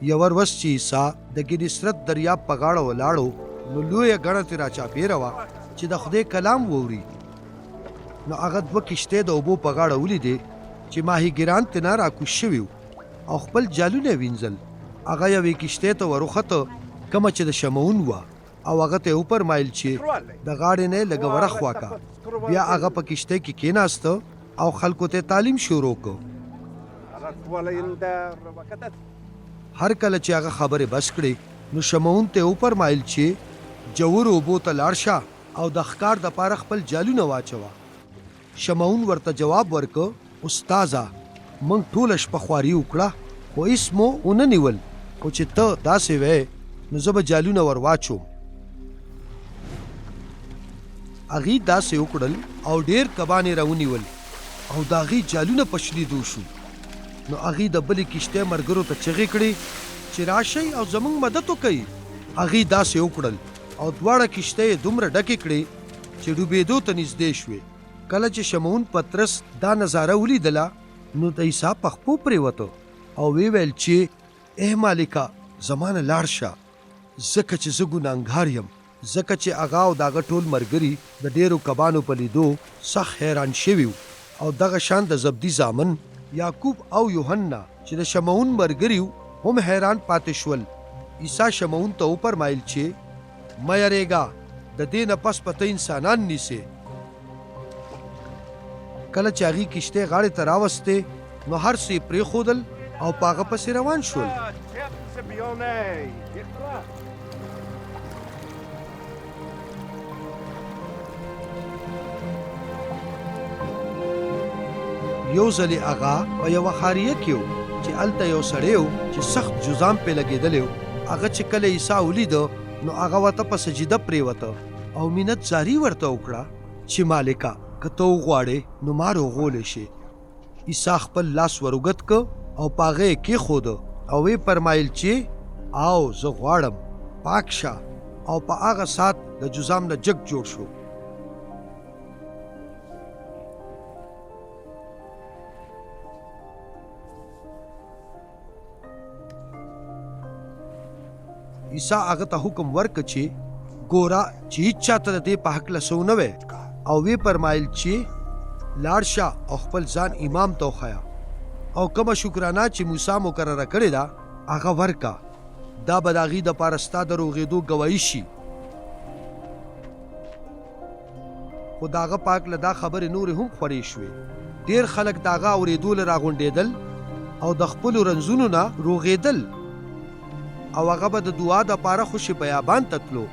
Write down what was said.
یوه ورځ چې عیسی د ګنیسرت دریاب په غاړه ولاړ و، نو لویه ګڼه ترې راچاپېره وه چې د خدای کلام واوري. نو هغه دوه کښتۍ د اوبو په غاړه ولیدې چې ماهیګیران ترېنه راکوز شوي وو او خپل جالونه یې وینځل. هغه یوې کښتۍ ته وروخته کومه چې د شمعون وه او هغه ته یې وفرمایل چې د غاړې نه یې لږه ورخوا که. بیا هغه په کښتۍ کې کېناسته او خلکو ته یې تعلیم شروع کړ. هر کله چې هغه خبرې بس کړې، نو شمعون ته یې وفرمایل چې ژورو اوبو ته لاړ شه او د ښکار دپاره خپل جالونه واچوه. شمعون ورته جواب ورکړ، استاذه! موږ ټوله شپه خواري وکړه، خو هېڅ مو ونه نیول، خو چې ته داسې وایې، نو زه به جالونه ور واچوم. هغوی داسې وکړل او ډېر کبان یې راونیول او د هغوی جالونه په شلېدو شو. نو هغوی د بلې کښتۍ ملګرو ته چغې کړې چې راشئ او زموږ مدد وکړئ. هغوی داسې وکړل او دواړه کښتۍ یې دومره ډکې کړې چې ډوبېدو ته نږدې شوې. کله چې شمعون پطرس دا نظاره ولیدله، نو د عیسی په خپو پرېوته او ویې ویل چې، ای مالکه! زما نه لاړ شه، ځکه چې زه ګناهګار یم. ځکه چې هغه او د هغه ټول ملګري د ډېرو کبانو په لیدو سخت حیران شوي وو او دغه شان د زبدي زامن، یعقوب او یوحنا چې د شمعون ملګري وو، هم حیران پاتې شول. عیسی شمعون ته وفرمایل چې، مه یریږه، د دې نه پس به ته انسانان نیسې. کله چې هغوی کښتۍ غاړې ته راوستې، نو هر څه یې پرېښودل او په هغه پسې روان شول. یو ځلې هغه په یوه ښاریه کې و چې هلته یو سړی و چې سخت جذام پرې لګېدلی و. هغه چې کله عیسی ولیده، نو هغه ورته په سجده پرېوته او منت زاري ورته وکړه چې مالکه، که ته وغواړې، نو ما روغولی شې. عیسی خپل لاس ور اوږد کړ او په هغه یې کېښود او ویې فرمایل چې، آو، زه غواړم، پاک شه! او په هغه ساعت د جذام نه جګ جوړ شو. عیسی هغه ته حکم ورکړ چې ګوره چې هیچا ته د دې په هکله څه ونه وایې او ویې فرمایل چې لاړ شه او خپل ځان امام ته وښیه او کومه شکرانه چې موسی مقرره کړې ده هغه ورکړه، دا به د هغوی دپاره ستا د روغېدو ګواهي شي. خو د هغه په هکله دا خبرې نورې هم خورې شوې. ډېر خلک د هغه اورېدو له راغونډېدل او د خپلو رنځونو نه روغېدل او هغه به د دعا دپاره خوشې بیابان ته تلو.